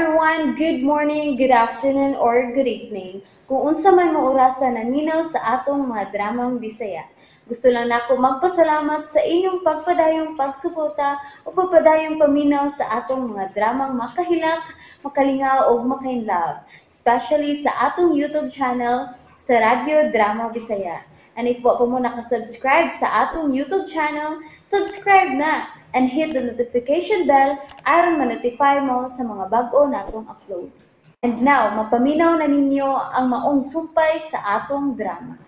Everyone! Good morning, good afternoon, or good evening. Kung unsa man mo orasa naminaw sa atong mga dramang Bisaya. Gusto lang nako magpasalamat sa inyong pagpadayong pagsuporta o pagpadayong paminaw sa atong mga dramang makahilak, makalingaw ug makainlove, especially sa atong YouTube channel sa Radyo Drama Bisaya. And if wa pa mo nakasubscribe sa atong YouTube channel, subscribe na and hit the notification bell aron ma-notify mo sa mga bag-o natong uploads. And now, mapaminaw na ninyo ang maong sumpay sa atong drama.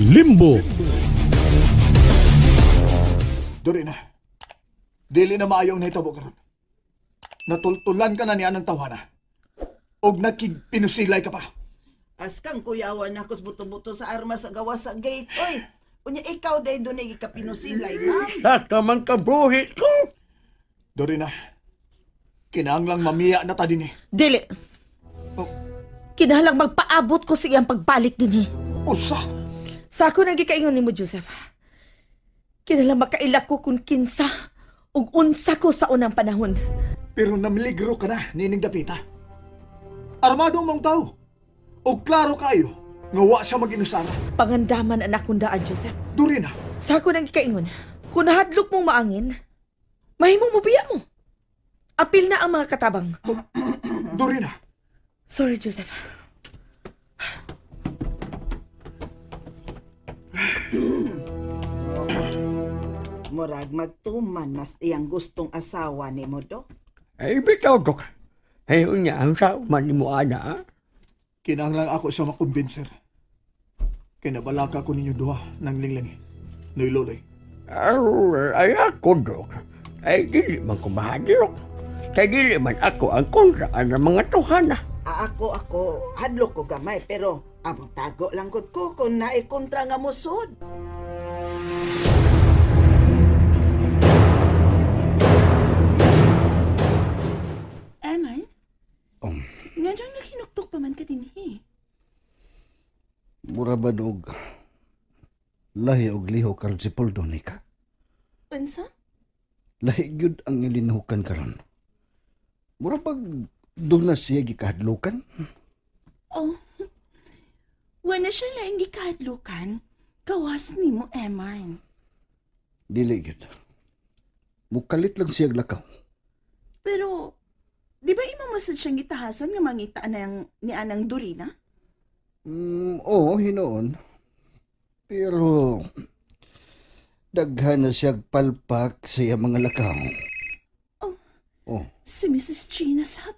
Limbo. Dorina, dili na maayo ang nahitabo karon. Natultulan ka na niya ng tawana. Og nakigpinusilay ka pa. Askang kuyawan na buto-buto sa armas sa gawas sa gate. Oy, unya ikaw day dunay gikapinusilay, ma'am. Sa man kabuhi ko. Dorina, kinahanglang mamiya na ta dinhi. Dili. Oh. Kinahanglang magpaabot ko sa iyang pagbalik dinhi. Usa. Sa ako nang gikaingon nimo, Joseph. Kinahanglang makaila ko kung kinsa ug unsa ko sa unang panahon. Pero namiligro ka na, Nining Dapita. Armado ang mga tao. O klaro kayo, nga wa siya mag-inusara. Pangandaman anak kong daan, Joseph. Dorina. Sa ako nang gikaingon, kung nahadlok mong maangin, mahimong mubiya mo. Apil na ang mga katabang. Dorina. Sorry, Joseph. Murag magtuman mas iyang gustong asawa ni mo, Dok. Ay, bitaw, Dok. Ay, unya, ang sa man ni mo, ana. Kinahanglan ako siya makumbinser. Kinabalaka ko ninyo duha ng lingling. Noy Loloy. Ay, ako, Dok. Ay, dili man ko mahadlok. Kay dili man ako ang kontraan ng mga tuhana. Ako, hadlok ko gamay, pero among tago lang gud ko kung naikontra nga musod. Eman? Nga nang nakinuktok pa man ka dinhi? Mura ba og lahi og lihok karon si Poldo ni ka? Unsa? Lahi gyud ang ilinuhukan karon. Mura pag doon na siya gikahadlukan? Oh, wala siya laing gikahadlukan. Gawas ni mo, Eman. Dili gyud. Mukalit lang siya lakaw. Pero, di ba imamasad siyang gitahasan nga mangita ng, ni Anang Dorina? Oo, hinoon. Pero, daghan na siya palpak sa iyang mga lakaw. Oh. Si Mrs. Gina sab.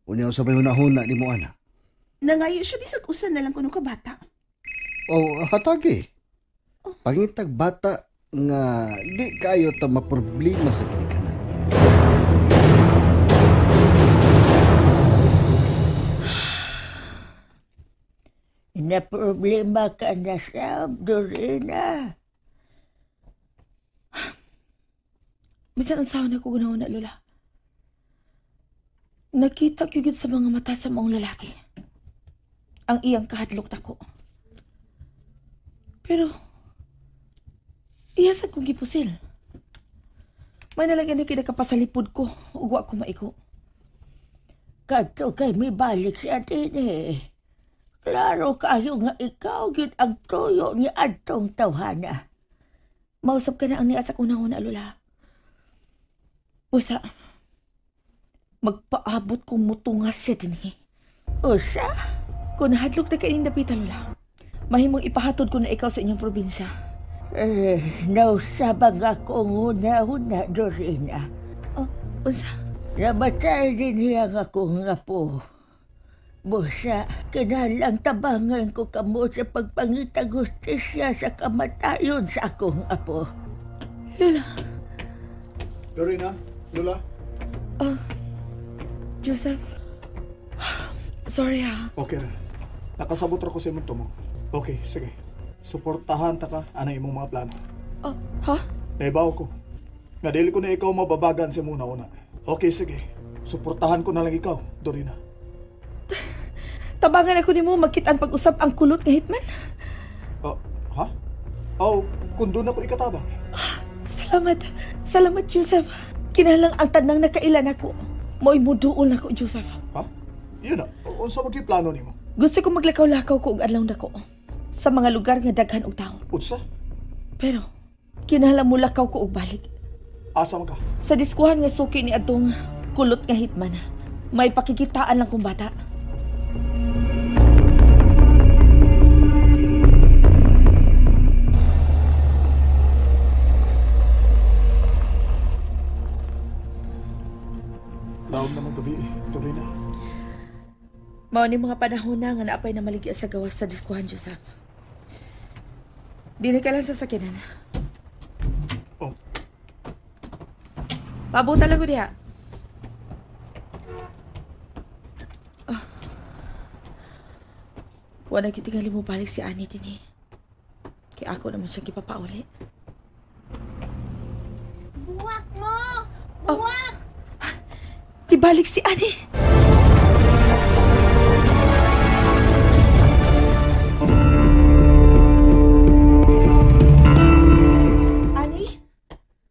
Unya sa may hunahuna ni mo, ana. Nangayo siya bisag usan na lang kuno ka bata. Oh, hatagi. Oh. Pangitag bata nga di kayo ta maproblema sa kinikanan. Na problema ka na siya, Dorina. Bisan ang sahon ako gunahon na, Lola. Nakita ko yun sa mga mata sa maong lalaki. Ang iyang kahadlok nako. Pero, iya sa kong gipusil. May nalang yan kinakapasalipod ko, ugwa ko maigo. Kadto kay may balik siya din eh. Klaro kayo nga ikaw yun ang tuyo ni adtong tawhana. Mausap ka na ang niya sa kunahon na, Lola. Usa, magpaabot kong mutungas siya din eh. Usa? Kung nahadlok na kainin dapita, Lola, mahimong ipahatod ko na ikaw sa inyong probinsya. Eh, nausabang ako nguna-una, Dorina. Oh, unsa? Namatay din niya ako nga po. Busa, kinalang tabangan ko kamo sa pagpangitag hustisya sa kamatayon sa akong apo. Lola. Dorina, Lola. Oh, Joseph. Sorry ha. Okay ra. Nakasabot ra ko sa imong tumong. Okay, sige. Suportahan ta ka anang imong mga plano. Oh, ha? Naibaw ko. Nga dili ko na ikaw mababagan sa imong una. Okay, sige. Suportahan ko na lang ikaw, Dorina. Tabangan ako nimo magkit-an pag-usap ang kulot nga hitman. Oh, ha? Oh, kung doon ako ikatabang. Salamat. Salamat, Joseph. Kinalang ang tanang nakailan ako. Mo'y muduol na ko, Joseph. Ha? Yun na. Unsa man gyud plano nimo? Gusto ko maglakaw-lakaw ko og adlaw nako sa mga lugar nga daghan og tawo. Unsa? Pero kinahanglan mo lakaw ko og balik. Asa man ka? Sa diskuhan nga suki ni adtong kulot nga hitman. May pakikitaan lang kong bata. Laom naman gabi, Dorina. Mao ni mga panahon na nga naapay na maligya sa gawas sa diskuhan, Joseph. Dili ka lang sa sakyanan. Oh. Pabuta lang ko diha. Oh. Wala gitingali mo balik si Annie din eh. Kaya ako naman siyang gipapauli. Buwak mo! Buwak! Oh. Tibalik si Annie! Annie?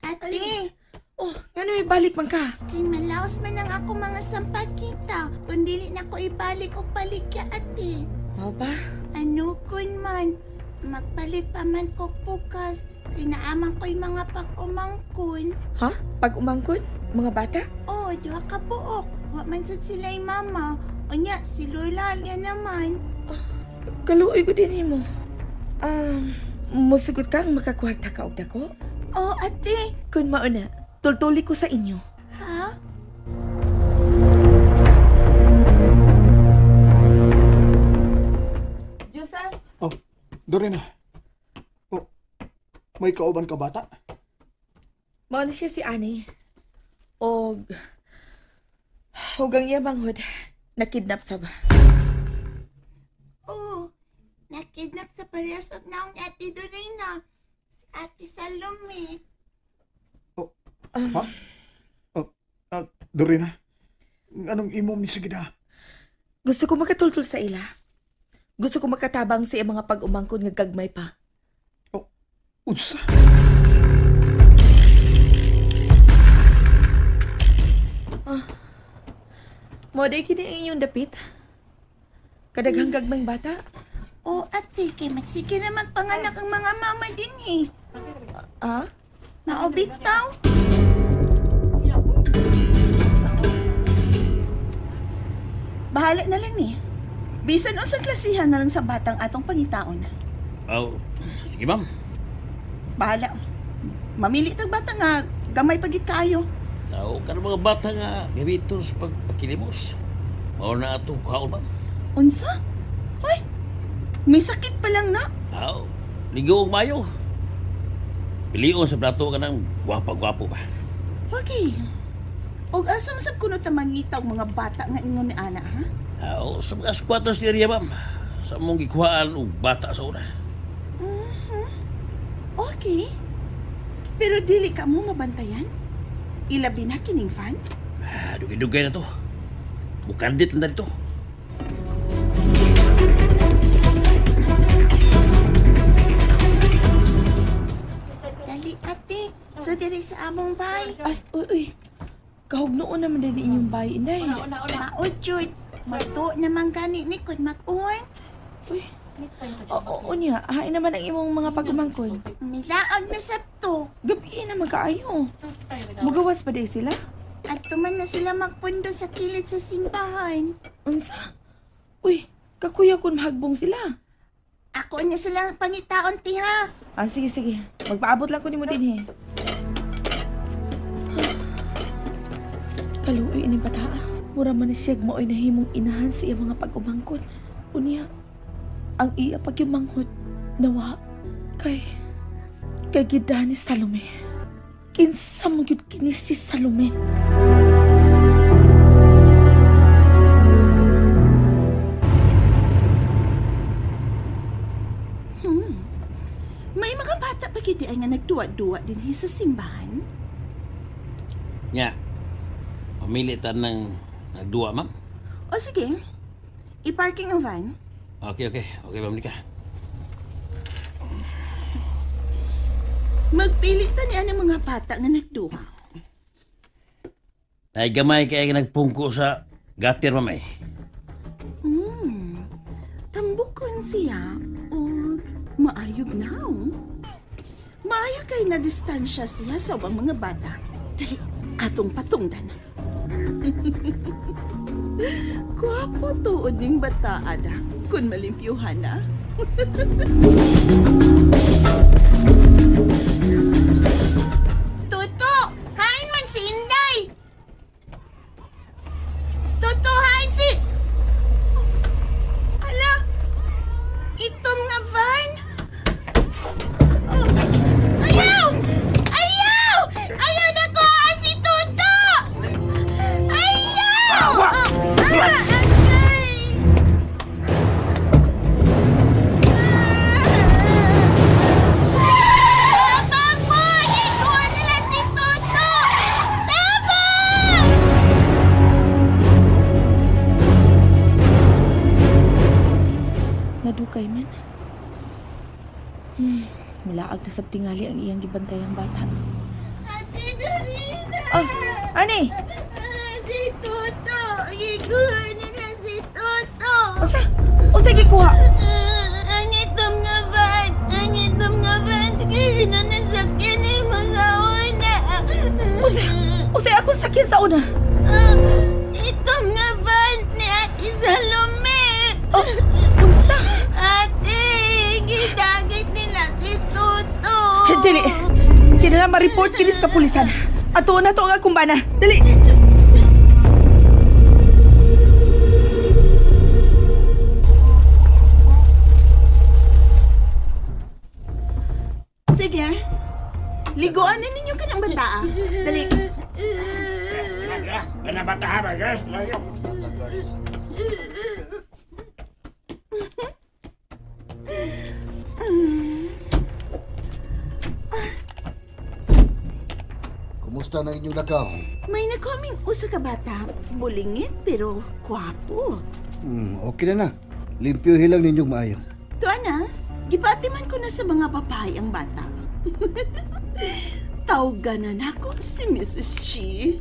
Ate! Oh, ngano may balik man ka? Kay malaos man ang ako mga sampagita. Kung dili na ko ibalik og balikya, ate. Mao ba? Ano kun man? Magpalit pa man ko bukas. Kinaamang ko'y mga pag-umangkon. Ha? Pag-umangkon? Mga bata? Oo, duha ka buok. Wa man sad sila'y mama. Unya, si Lola yan naman. Oh, kaluoy ko din mo. Musugot kang makakwarta ka og dako? Oo, ate. Kun mauna, tultuli ko sa inyo. Ha? Joseph? Oh, Dorina. Oh, may kauban ka bata? Mauna siya si Annie. Og ang iya manghod, nakidnap sa ba? Oo, nakidnap sa parehas og naong ni Ate Dorina. Si Ate Salome. Oh, ha? Oh, Dorina, anong imong misigida? Gusto ko makatultul sa ila. Gusto ko makatabang sa iyang mga pag-umangkon nga gagmay pa. Oh, unsa? Mo day kini ang inyong dapit? Kadaghang gagmayng bata? Oo, ate, kay magsige na magpanganak ang mga mama din eh. Ah? Maobitaw? Bahala na lang eh. Bisan unsang klasihan na lang sa batang atong pangitaon. Oh, sige ma'am. Bahala. Mamili tag bata nga gamay pagit kaayo. Tao ka ng mga bata nga gamiton sa pagpakilimos. Mao na atong kuhaon ma'am. Unsa? Hoy, may sakit pa lang na. Tao, ligo og mayo. Pilion sa plato ka ng gwapa-gwapo ba. Okay. Og asa masab kuno ta mangita og mga bata nga ingon ni ana, ha? Tao, sa mga squatters area ma'am. Sa mong gikuhaan og bata sa una. Mm-hmm. Okay. Pero dili ka mo mabantayan? Ilabi na kining fan? Dugay-dugay na to. Mukandit na dito. Dali ate, so diri sa among bay. Ay, uy, uy. Kahugnoon naman din inyong bay, inay. Mao jud. Mato naman gani ni kun mag-uwan. Uy. Oo, niya. Hain naman ang imong mga pag-umangkon. Milaag na sabto. Gabi na magkaayo. Mugawas pa day sila? At tuman na sila magpundo sa kilid sa simbahan. Unsa? Uy, kakuya kun mahagbong sila. Ako na sila pangitaon, tiha. Ah, sige, sige. Magpaabot lang ko nimo dinhi. Kaluoy ining bataa. Mura man ni siya maoy nahimong inahan sa iyang mga pag-umangkon. Unya, ang iya pagyumanghod nawa kay gida ni Salome. Kinsa man gyud kini si Salome? May mga bata pa gyud ay nga nagduwa-duwa dinhi sa simbahan. Nya. Pamili ta ng nagduwa, ma'am. O sige. I-parking ang van. Okay, okay. Okay, ma'am Nika. Magpili ta ni anang mga bata nga nagduwa. Ay gamay kay nagpungko sa gutter, mamay. Tambukon siya og maayog na. Maayo kay na distansya siya sa ubang mga bata. Dali, atong patungdan. Gwapo tuod ning bataan ah, kung malimpyuhan na. Toto! Hain man si Inday! Toto, hain si... Hala! Itom nga van! Oh. Ayaw! Ayaw! Ayaw na ko si Toto! Ayaw! Agay! Tabang mo! Ikuha nila si Toto! Tabang! Nadukay man. Milaag na sab tingali ang iyang gibantayang bata. Ate Dorina! Ah, ani? Si Toto! Gikuha nila si Toto! Usa? Usa gikuha? Ang itom nga van! Ang itom nga van! Kaya na nasakyan ay masawa na! Usa? Usa akong sakyan sa una? Itom nga van ni Ate Salome! Oh, unsa? Ate! Gidagit nila si Toto! Dili! Kinala ma-report kinis kapulisan. Ato na to ang akong bana. Dali! Sige. Liguan na ninyo kanang bata. Dali. Kana bata ha, guys. Kumusta na inyong lakaw? May nakoming usa ka bata. Bulingit pero kwapo. Okay na na. Limpyohin lang ninyong maayo. Tuan na, gipatiman ko na sa mga babae ang bata. Tawgan na nako si Mrs. Chi.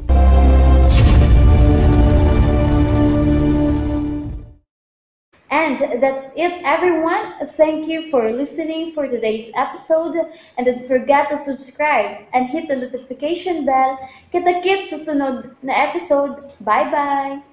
And that's it, everyone. Thank you for listening for today's episode. And don't forget to subscribe and hit the notification bell. Kita-kits sa sunod na episode. Bye-bye!